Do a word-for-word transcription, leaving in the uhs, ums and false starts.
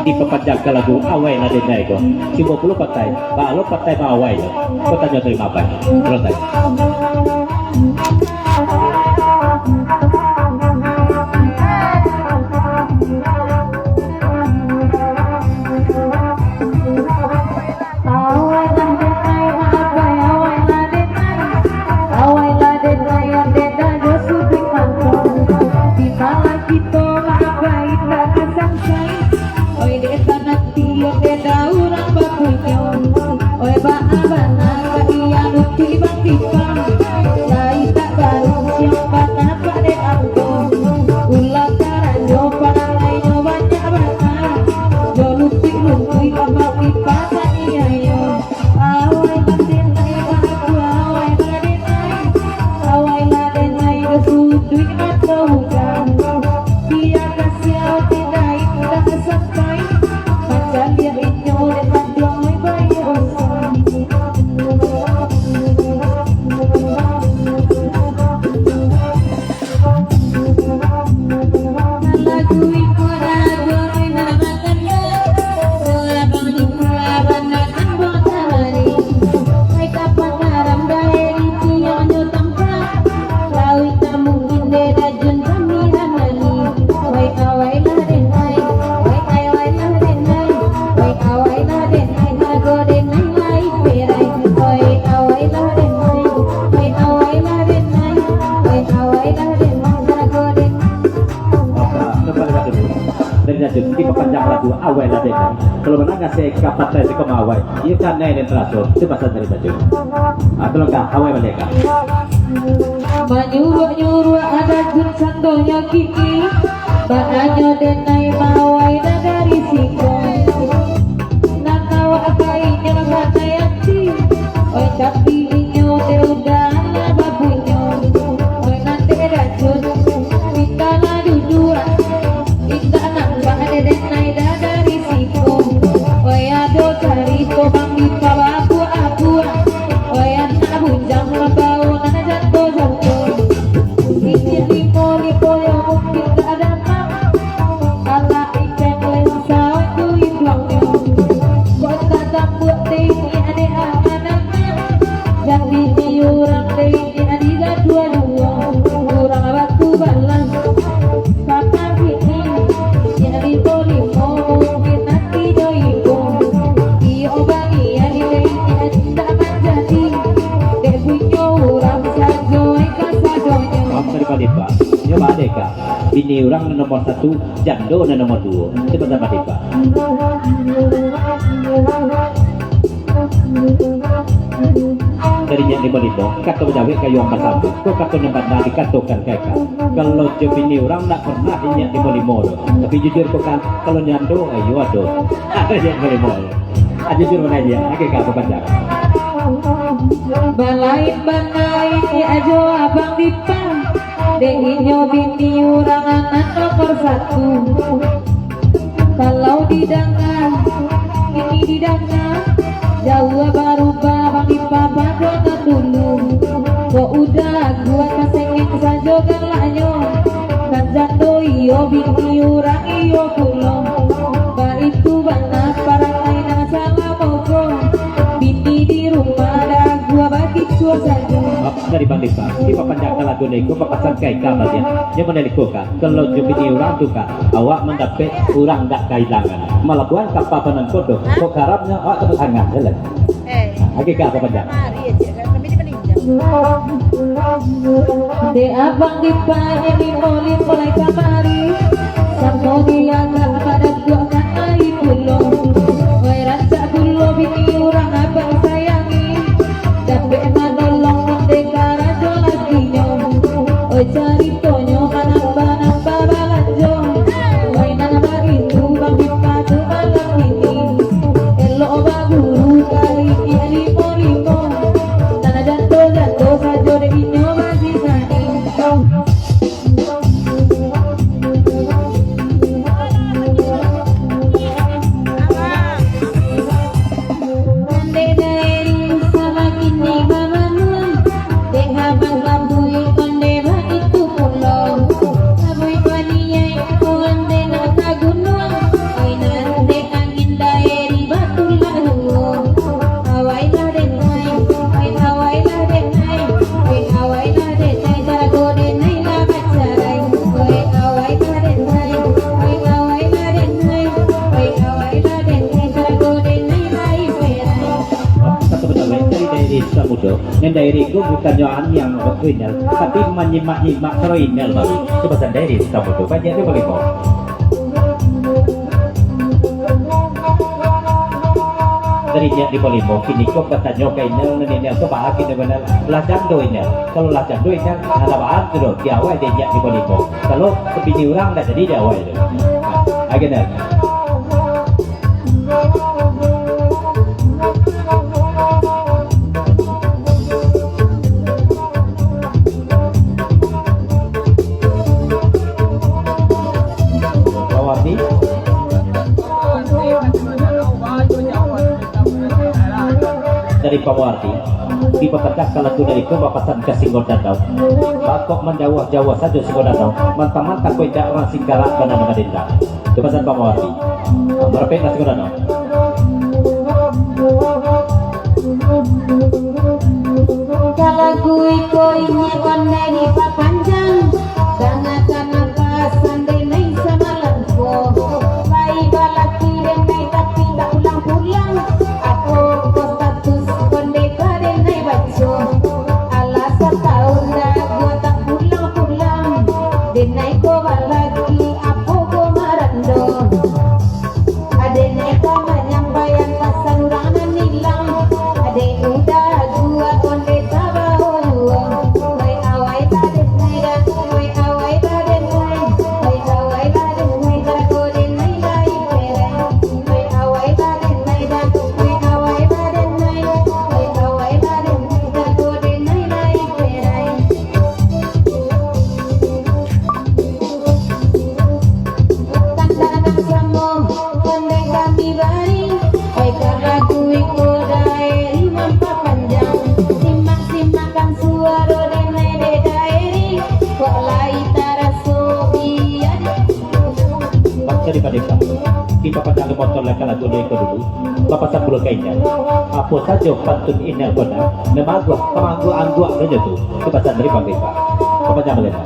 Dipapanjangkan lagu Awai Lah Denai ko. Cubo pulo patai, baa lo patai ma awai lo. Ko tanyo tarimo apai. Pulo tai. Awai lah denai, awai lah denai, awai lah denai, ondeh dajo suduik mato. Di malam kito lah abai tak kasangkai. Oi dek tanah tiok dek urang bapunyo. Oi baa bana ka iya luti batipa. Lai tak baru siang bana pak dek ambo. Ulah karajo parangainyo banyak bana. Jo luti-luti abang tipa saniayo. Awai lah denai, awai lah denai, awai lah denai, jo suduik mato urang. Bia kasiau tindai indak sampai, mancaliak inyo dek panduang bayi usang. Dari Tanjung, dipapanjang lagu Awai Lah Denai. Kalau mandanga se ka patai siko ma awai, iyo kanai den taraso, tu pasan dari Tanjung. Ah, tolong ka, awai baliak ka. Manyuruak-nyuruak ado jun santonyo kini, baanyo denai ma awai lah dari siko. Nan awak bainyo batai ati, oi tapi inyo dek udah lah babunyo. Oi nan dek racun, minta lah duduak. Indak nampak dek denai dah dari siko. Oi ado carito bang dipa babuak-buak. Oi anak bujang mambao nan jato-jato. Inyiak limo-limo yo mungkin dak dapat. Alah ikek lensa tu iduangnyo. Kok tak tambuak dek inyiak dek anak-anak. Jan bini urang dek inyiak digaduah-duah. Urang batu balah. Papa bini, inyiak limo-limo, mungkin nanti jo ibo. Iyo bani ari dek inyiak indak manjadi. Dek punyo urang sajo, ai kasadonyo. Maaf tadi Pak Depa. Nyo Pak Deka. Bini urang nan nomor satu, jando nan nomor duo. Itu pesan Pak Depa. Dari nyo limo-limo, kato bajawek kayo ang basambung. Ko kato nan bana dikatokan ka Eka. Kalau jo bini urang ndak pernah inyiak limo-limo tu. Tapi jujur ko kan, kalau nyando, ayo ado. Ado inyiak limo-limo tu. Ah, jujur bana inyiak, lagi ka bapanjang. Balain bana inyiak jo abang Dipa. Dek inyo bini urang anak nomor satu. Kalau didanga, kini didanga, jauah barubah bang Dipa pado nan dulu. Kok udah aguah tasengek sajo galaknyo, nan jando iyo bini urang iyo pulo. Baitu bana parangai nan salamo ko, bini di rumah dah aguah bakicuah sajo. Dari Bang Dipa, dipapanjangkan lagu niko, papasan ka Ika baliak. Nyo mode iko ka, kalau jo bini urang tu ka, awak mandapek urang dak kailangan. Malabuahan kapa panangko doh, kok karamnyo awak tepuk tangan, jalan. Eh, lagi ka, papanjang. Mari aja, kan? Kami di Malinjang. Dek abang Dipa, ini mulai, mulai kamari. Samo diagak pada kuat kan ari pulo. Oi, rancak pulo bini urang abang sayangi. Dapek manolong ondeh karajo lakinyo. Oi, caritonyo manambah-nambah balanjo. Oi, nan baitu bang Dipa tu malam ini. Elok baguru ka inyiak limo-limo. Nan jando-jando sajo dek inyo bazinai. Nan Dairi ko bukannyo aniang waktu Inel, tapi manyimak-nyimak karo Inel baru. Tu pasan Dairi satamu tu, banyak tu bagi kau. Dari niat di Polimo, kini ko batanyo ka Inel, nan Inel tu baa kini Inel, lah jando Inel. Kalau lah jando Inel, alah baa tu doh, di awai dari niat di Polimo. Kalau bini urang dak jadi di awai tu. Ha, lagi Inel. Pawardi. Dari Pawardi, dipapadah ka lagu dari ko bapasan ka Singgo Danau. Bakok manjauah-jauah sajo Singgo Danau, mantang-mantang ko indak urang Singkarak bana nan madendang. Tu pasan Pawardi. Marapek ka Singgo Danau. Ka lagu iko inyo pandai dipapanjang, dangakan apo pasan denai samalam ko. Lai balaki denai tapi tak pulang-pulang, apo ko status konde ka denai baco. Alah satahun dah gua tak pulang-pulang, denai ko balaki apo ko marando. Aden iko manyampaian pasan urang nan ilang. Aden udah gua konde tabawo juo. Wai awai baden nai dah, wai awai baden nai, wai awai baden nai, tarago den nai lai perai. Wai awai baden nai dah, wai awai baden nai, wai awai baden nai, tarago den nai lai perai. Tantang samo, pandai kami bari, oi, ka lagu iko Daeri mampapanjang. Simak-simakkan suaro denai dek Daeri, kok lai taraso biak. Bangsa di Padeka, kita pandang motor lah ka lagu iko dulu. Bapasan pulo ka Inel. Apo sajo pantun Inel ko nah, nan maaguah, ka maangguak-angguak sajo tu. Itu pasan dari Bang Reza. Bapanjang baliak.